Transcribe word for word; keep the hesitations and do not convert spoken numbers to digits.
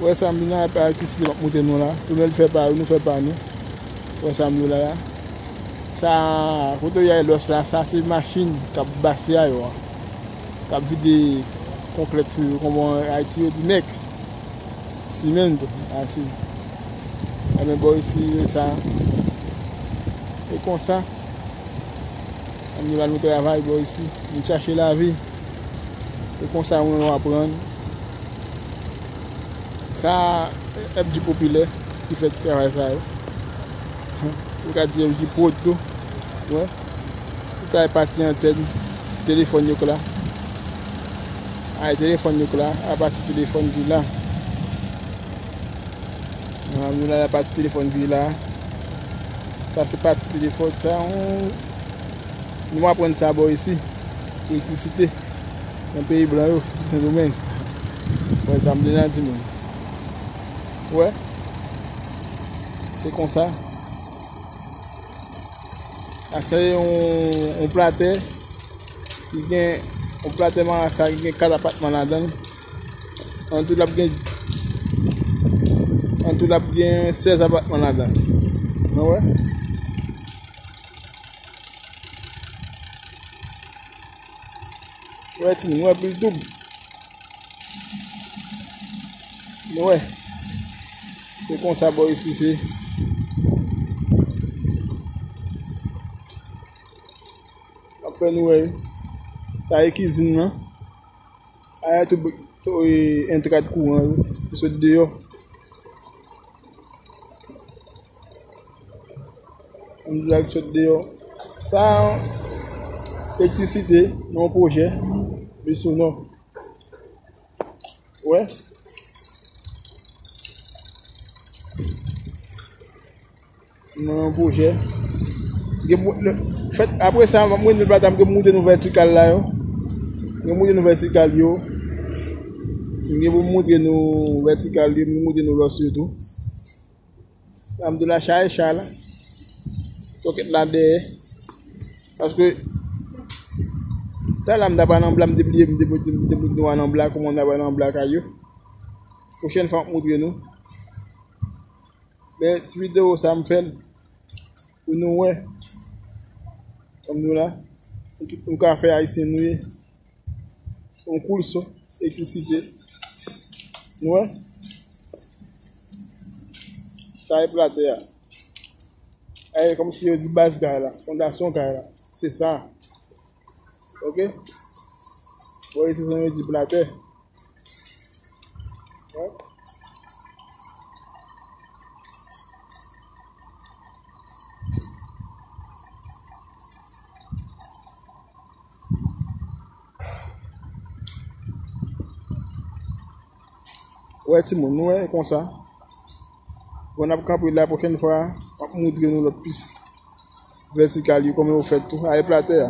Wè sa m di la, pa elektrisite m ap montre nou la. Tou lè l fè pa yo, nou fè pa nou. Wè sa m di w la la. Sa, kote w ye lòs la, sa se machin k ap base a yo a. K ap vide konplèt sou yo, kòman Ayiti yo di mèk. Simento, asi. Enben, bò isi, e sa. E konsa. Ann nou la nou travay bò isi. Nou chache lavi. E konsa moun yo aprann. Sa, F G Popilè ki fè travay sa yo. Ou ka di F G Prod tou. Wè. Tout sa e pati antèn telefòn yo k la. A, e telefòn yo k la. A pati telefòn ki la. An, nou la, la pati telefòn ki la. Sa se pati telefòn, sa, on, nou aprann sa bò isi. Elektrisite. Nan peyi blan yo, Sendomeng. Wè, sa m di nan timoun. Wè. Se konsa. A se yon, yon platè ki gen, yon platè marasa ki gen kat apatman ladan l. Antou l ap gen, antou l ap gen sèz apatman ladan l. Nou wè? Wè timoun, wè pil doub. Nou wè. Se konsa bò isi se. Ap fè nou wè. Sa e kizin nan. Aya tou, tou e, entrad kouran yo. Ki sot deyò. Ann di sa ki sot deyò. Sa, elektrisite, nan yon pwojè. Li sou non. Wè. Nan yon pwojè. Gen pou, lè, fèt, apre sa, m ap mete l plata, m gen pou moutre nou vètikal la yo. M gen moutre nou vètikal yo. M gen pou moutre nou vètikal yo, m moutre nou lòs yo tou. Sa m di w la, cha e cha la. Tòkèt la dèyè. Paske, talè m ta pral nan bla, m te bliye, m te, m te, m te moutre nou an nan bla, kòman m ta pral nan bla kay yo. Pwochèn fwa m ap moutre nou. Men ti videyo sa m fè l pou nou wè. Kòm nou la, nou tout nou ka fè ayisyen nou ye. Yon koul son, elektrisite. Nou wè? Sa e platè a. E kòmsi yo di baz kay la, fondasyon kay la. Se sa. Oke? Bon, e se sa yo di platè. Wè timoun, nou wè konsa. Bon, n ap kanpe la, pwochèn fwa, m ap moutre nou lòt pis vètikal yo, kòman yo fèt tou. A, e platè a.